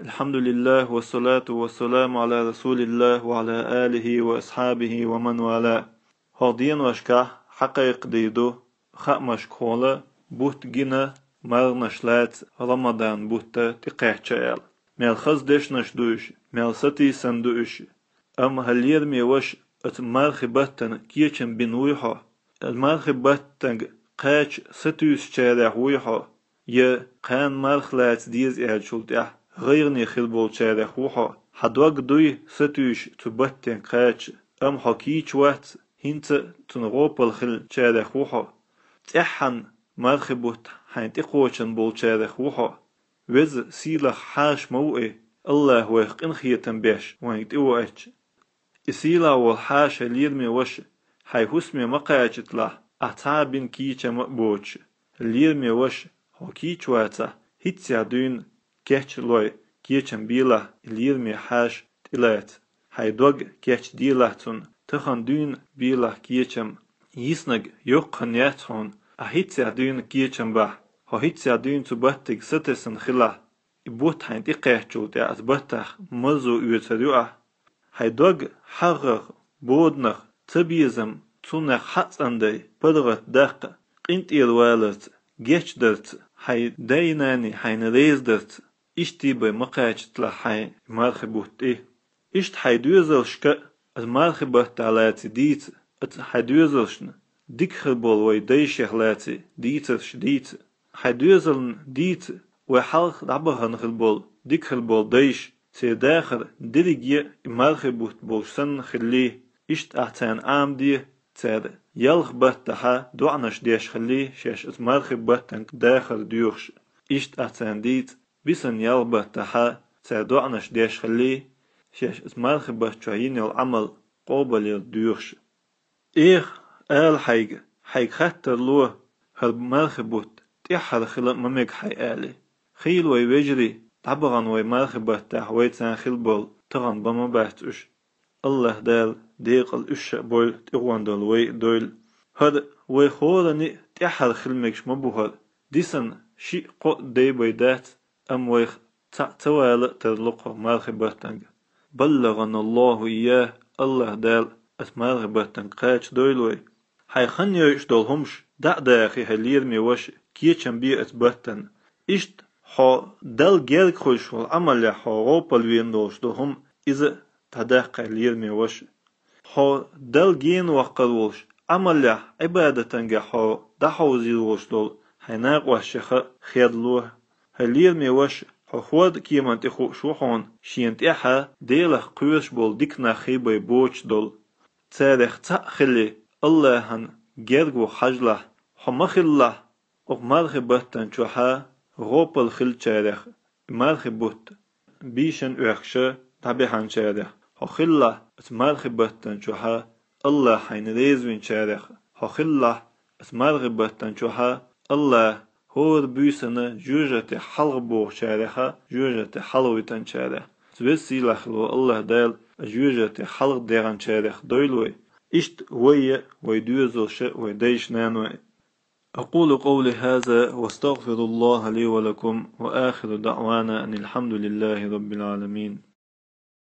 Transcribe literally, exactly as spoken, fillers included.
الحمد لله والصلاة والسلام على رسول الله وعلى آله وأصحابه ومن والاه. ХӀокху деношкахь хьакхайкхадийр ду хаамашкахула бутт гина, марханаш лаца Рамадан бутт тӀекхаьчча аьлла. Мел хаза дешнаш ду уьш, мел сатийсана ду уьш. Амма хӀара лераме ваша, оцу мархи баттана кечам бина вуй хьо? Оцу мархи баттанга кхача сатуьйсучарех вуй хьо? Я кхана марха лаца деза аьллачул тӀаьхьа гӀайгӀане хир болчарех ву хьо? Хьан дог дуй сатуьйсуш цу баттанга кхача, амма хьо кийча вац, хӀинца а цунна гӀопал хиллачарех ву хьо? ЦӀеххьана мархи бутт хьайна тӀекхочун болчарех ву хьо? Веза сийлахь хьаша ма ву и, АллахӀ вайх къинхетам беш вайга тӀевоуьйтуш. И сийлахь волу хьаша, лераме ваша, хьайн хӀусаме ма кхачийталахь, ахь цхьа а бина кийчам а боцуш. Лераме ваша, хьо кийча вацахь, хӀинццехь дуьйна кечлой кечам белахь, и лераме хьаша тӀелаца. Хьайн дог кечделахь цунна, тахана дуьйна белахь кечам. Йиснарг йоккха хан яц хьуна, ахь хӀинццехь дуьйна кечам бахь, хьо хӀинццехь дуьйна цу баттига сатесна хилахь, и бутт хьайна тӀекхаьччул тӀаьхьа оцу баттах марзо оьцур ю ахь. Хьайн дог хьагӀах, боданах, цабезам, цунах хьа а цӀандай, паргӀат даккха, къинтӀера валарца, гечдарца, хьайн дай-наний хьайна реза дарца, иштта бен ма кхачийталахь хьайн мархи бутт и. Иштта хьайн доьзалшка а оцу мархи баттах лаций дийца, оцу хьайн доьзалшна, дика хир болу вай дайшех лаций дийцарш дийца. Хьайн доьзална дийца, вай хьалха дӀабахана хир болу, дика хир болу дайша, церан дахар дерриге а и мархи бутт болуш санна хиллий, иштта ахь царна Ӏамаде, цара ялх баттахьа доӀанаш деш хиллий, шаьш оцу мархи баттанга дахар доьхуш, иштта ахь царна дийца, бисана ялх баттахьа цара доӀанаш деш хиллий, шаьш оцу мархи батта чохь йина йолу Ӏамал къобалъяр доьхуш. Эха, ала хьайга, хьайга хаттар ло, хӀара мархи бутт тӀаьххьара хила ма мега хьайн, аьлла. Хийла вай вежарий, дӀабахана вай мархи баттахь вайцарна хила болу, тахана бан ма бац уьш. АллахӀ Дала декъала уьш а бойла, тӀегӀондолу вай а дойла. ХӀара вай хӀоранна а тӀаьххьара хила мегаш ма бу хӀара. Дисана шиъ-кхоъ дай-бай дац, амма вайх цхьаъ ца вала а тарло кху мархи баттанга. بلغنا الله إياه, АллахӀ Дала оцу мархи баттанга кхачадойла вай. Хьайн хан йойуш долу хӀумаш дӀа а дахий, хӀай лераме ваша, кечам бе оцу баттана. Иштта хьо Далла герга хуьлуш волу Ӏамалехь хьо гӀопал веана долуш долу хӀума, иза дӀадаккха, хӀай лераме ваша. Хьо Далла гена ваккхар волуш, Ӏамалехь, Ӏибадатангахь хьо дӀахьовзийр волуш долу хьайн накъостех а херло. ХӀай лераме ваша, хьо хӀордан кеманна тӀе хууш ву хьуна, шена тӀаьхьа Делах кхоьруш болу дика нах хий бай боцуш долу. Царех цхьаъ хилий, АллахӀана герга ву хьажалахь, хьо ма хилалахь, окху мархи баттана чохьа гӀопал хиллачарех, и мархи бутт бийшина оьхкуша дӀабаьхьначарех, хьо хилалахь, оцу мархи баттана чохьа АллахӀ хьайна реза винчарех, хьо хилалахь, оцу мархи баттана чохьа АллахӀ хӀора буьйсанна жоьжахатех хьалха бохучареха жоьжахатех хьалха витанчарех. Веза-сийлахь волу АллахӀ Дала жоьжахатех хьалха дегӀанчарех дойла вай. Иштта вай а, вай доьзалш а, вай дайша-наной а. أقول قولي هذا وأستغفر الله لي ولكم، وآخر دعوانا أن الحمد لله رب العالمين.